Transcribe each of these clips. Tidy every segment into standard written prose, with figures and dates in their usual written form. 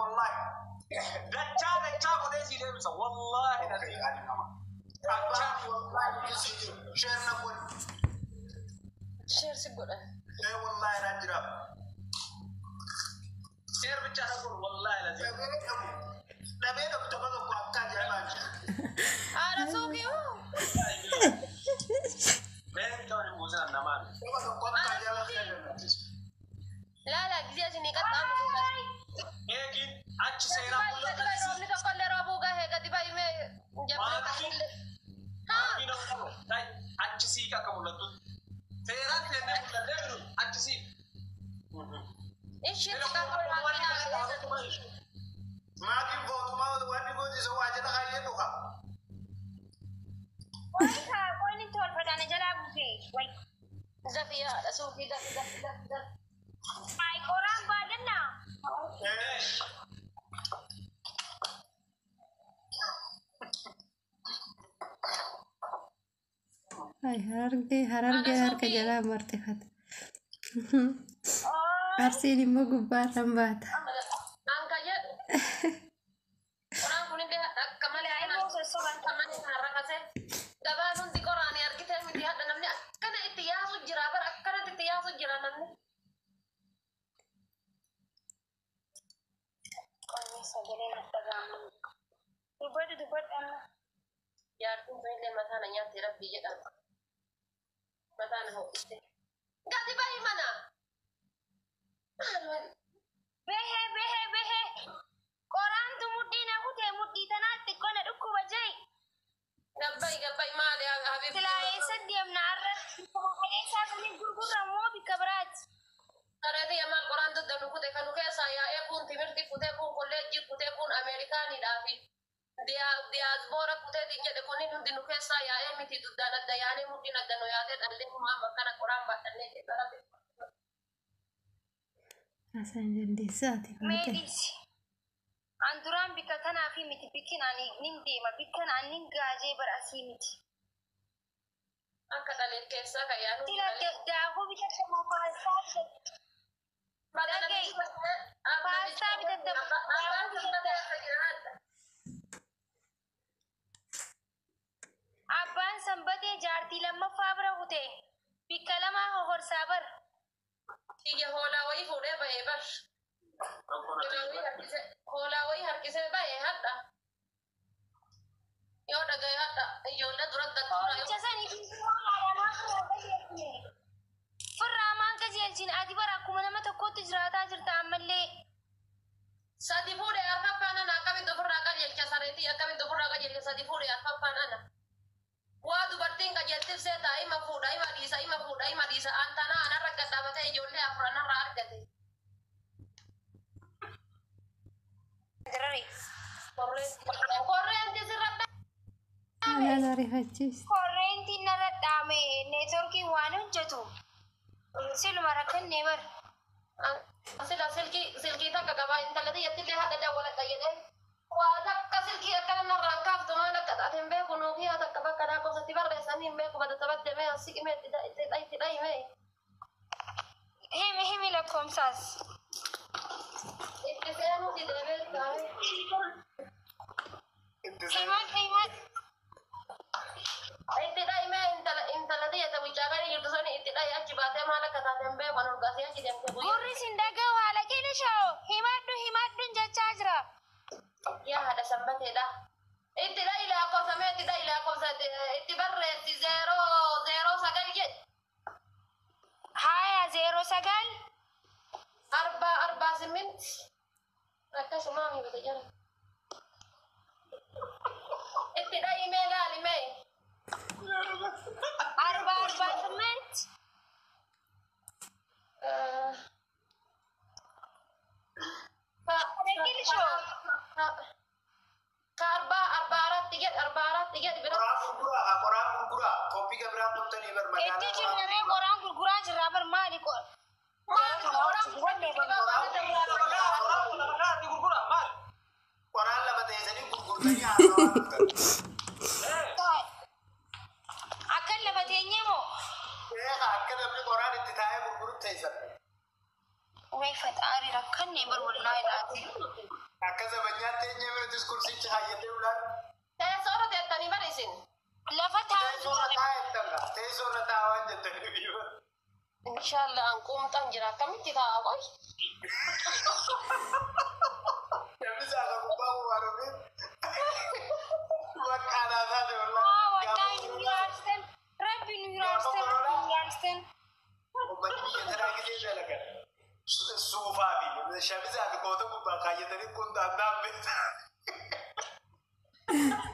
Wallahi. Dachaa dachaa godhee sii deebisa. Wallahi Okay, nasiin. ani nama. Abbaan wallahi si jiru. Share na godhi. Share si godhan. Eh, wallahi naan jira. Share bichaa na godhu wallahi nasiin. Dhabee dhabu. Dhabee dhabu tapha tokko akka ajaa'ibaa jira. Haadha suuqii hoo? Mee bichaa waliin buusan namaan. Tapha tokko akka ajaa'ibaa jira. Laala gisee isinii qaxxaamu. Eegin achi Gadi seeraan ba'i gadi ba'i roobni mul'atu. tokko illee roobuu gahee gadi ba'i mee jabbii Maatiin Haa. maatiin nama qabu. Achi siiqa akka mul'atutti. Seeraan seennee mul'atee jiru achi siiqa. Ishiin xiqqaa Maatiin mootummaa wanni gootisa waa jala kaayyee dhuga. Wanta qoonni tolfatan jalaa buufee. Way. Zafi haadha suuqii dafi dafi dafi dafi. Ay, qoraan baadannaa. Eh, Ay, harargee harargee harka jalaa marxifata. Arsiin immoo gubbaarraan baata. Anka jedhu. Qoraan kunillee hadha akka malee Daa'ima sossoban. akka malee kan rakase. Gabaan hundi qoraanii argitee miti hadha namni akkana itti yaasu jira bara akkanatti itti yaasu jira namni. Qonni sagalee dhaga'amu. Dubbadhu dubbadhu amma. Jaartiin sunillee mataa na nyaatti rabbii jedhama. Mataa na ho'iste. Gadi bahi mana. Maal wal. Behee behee behee. Qoraantu mudhii na kutee mudhii tanaa xiqqoo na dhukkuba jee. Gabba'i gabba'i maali habiibti. Silaa eessa deemna har'a? Eessaa sanii gurgurra moo bikka biraati? Sareetii yamaan qoraan dodda nu kute kan nu keessaa yaa'ee kun timirti kutee kun kolleejjii kutee kun Ameerikaanidhaa fi diyaasboora kuteetiin jedhe kunniin hundi nu keessaa yaa'ee miti duddaan adda yaanee mudhiin adda nu yaatee dhallee humaa akkana qoraan baadhannee jedhe. Haasaan dandeessaati Mee baate. dhiisi. An duraan bikka tanaa fi miti bikkin ani nin deema bikkan ani nin gaajee bara asii miti. Akka dhaleen keessaa kan yaa'u. Sila daakuu bitatte moo paastaa bitatte? Paastaa bitatte moo daakuu bitatte? Abbaan sanbatee jaartii lammaffaa bira kute. Bikka lamaa hohorsaa bara. Kiyya hoolaa wayii fuudhee bahee bar. Hoolaa wayii harkisee bahee hadha. Yoo dhagaye hadha ijoollee duratti Hoolicha akkuraa sanii fi hoolaadhaan qajeelchine. Firraa maan qajeelchine ati bara akkuma nama tokkootti jiraataa jirta ammallee. Sadi fuudhee arfaffaan ana akkamitti ofirraa qajeelcha sareetii akkamitti ofirraa qajeelcha sadi fuudhee arfaffaan ana. Waa dubartiin qajeeltif seetaa ima fuudha ima dhiisa ima fuudha ima dhiisa antanaa anarra gadhaabatee ijoollee afur anarraa argate. Dirari. Korreenti sirra Anaan ariifachiiste. Korreentiin narra dhaame neetworkiin waan hojjetu. Siluma rakkannee bara. Sila silkii silkii takka qabaa intala tiyyattillee haadha dawwaladha jedhee waa takka silkii akkana narraan kaaftu maal akka taate hin beeku nuufi haa takka bakka lakkoofsatti barreessanii hin beeku bada taphadde mee as siqimee itti dhayime Himi himi lakkoomsaas. itti seenuu didee beektaa. Itti seenuu. Himadhu himadhu. Itti dhayime intala intala tiyyata wiccaa gadi jirtu sani itti dhayi achi baatee maal akka taate hin beeku an olgaasee achi deemte guyyaa. Gurri sin dhaga'u haala keenya sha'o. Himadhu himadhuun jechaa jira. Yaa haadha sanbateedha. Itti dhayi lakkoofsamee itti dhayi lakkoofsa itti barreessi 0 0 9 jedhi. Haya 09. 4 4 8 akkasuma himata jira. Itti dhayi mee laali mee. 4 4 8. Ka 4 4 jedhi 4 4 jedhi bira. Qoraan gurguraa, qoraan gurguraa. Qophii gabiraan turtanii bar Itti magaalaa. jirraree qoraan gurguraa jirraa bar maali Maal Lafa gurguraa maal? Qoraan lafa teessanii gurgurtanii haasawaa turtan. Akkan lafa teenyee moo? Ee, akka namni qoraan itti taa'ee gurguru teessan. Way faxaari rakkanne bar wallaahi laati. cinaa teenyee nutis kursicha hayyatee ulaan. Teessoo irra teettanii bara isin. Lafa taa'u. Teessoo irra taa'e teessoo irra taa'aa waan jettanii biyyoon. Inshaallah an quumxan jira akkamitti taa'a qoy. Namni saala gubbaa waan ofiif. Bakka anaa taate Haa wallaahi nu yiraarsten. Rabbi nu yiraarsten. Rabbi nu yiraarsten. Uummanni biyya tanaa gisee dalagan. Suufaa fi shamizaa fi koota gubbaa kaayyatanii qundaan dhaabbeeta.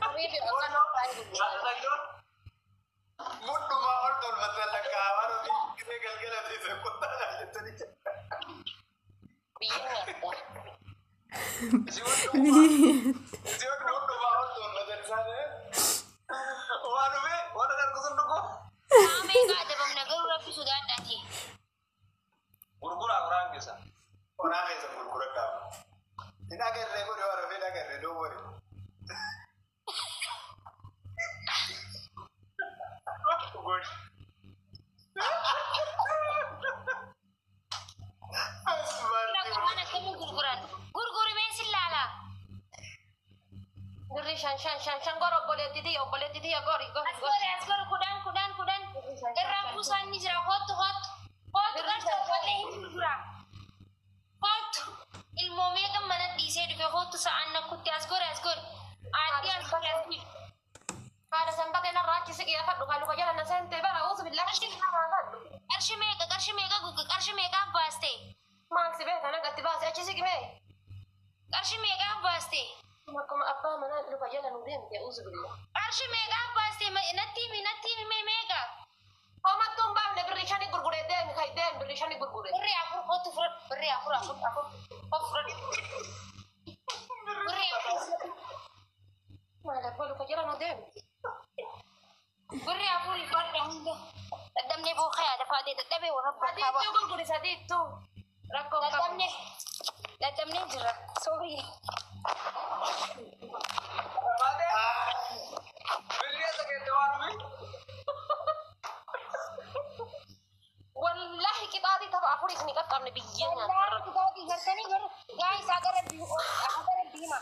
Habiibi akkana taa'e. Mudhumaa ol tolfatan lakkaa'aa waan ofii gisee galgala teesse qundaan kaayyatanii. Biyyi nyaata. Si mudhumaa ol tolfatan isaan. Waan dhufee waan argu sun dhugu. Haa meeqa adabamna garuu rabbi sodaadhaati. Gurguraa qoraan keessa. Onaa keessa gurguradhaa. Hin agarree godhe waan ofii hin agarree don't worry. Godhi. Qoraan akkamii gurguran? Gurgurimee sin laala. Birri shan shan shan shan gor obboleetti tiyya obboleetti tiyya gori gori As gori. gori as gori kudhan kudhan kudhan. Irraan kuusaan ni jira kootu kootu. Kootu qarshii uffannee hin gurgura. Kootu ilmoo meeqa mana dhiisee dhufe kootu sa'aan nakkutti as gori as gori. Aaddii as gori as gori. Haadha sanbatee narraa achi siqii afadhu kan luka jala na seente bara uusu billaahi afadhu. Qarshii meeqa qarshii meeqa qarshii meeqaaf baaste? Maal si beeka nagatti baase achi siqi mee. Qarshii meeqaaf baaste? Akkuma abbaa manaa luka jala nu deemte uusu billah. Qarshii meeqaaf baaste? Natti himi natti himi mee meeqa? Homattuu hin baafne birri shani gurguree deemi kai deemi birri shani gurguree. Birri afur kootu fudhadhu. Birri afur afur afur of fudhadhu. Birri afur. Maal abbaa luka jala nu deemte. Birri afur fudhadha hunda. Dadhabnee bookaa yaada faatee dadhabee warra bakkaa Sadiittuu gurguri sadiittuu. Rakkoo hin qabu. Dadhabnee dadhabnee jira. Sorry. Birri eessa keette waan dhufee? Wallaahi qixaatii tapha afurii isin qaqqabne biyyee nyaata. Wallaahi kitaabii gartanii garuu gaa isaa gara hima.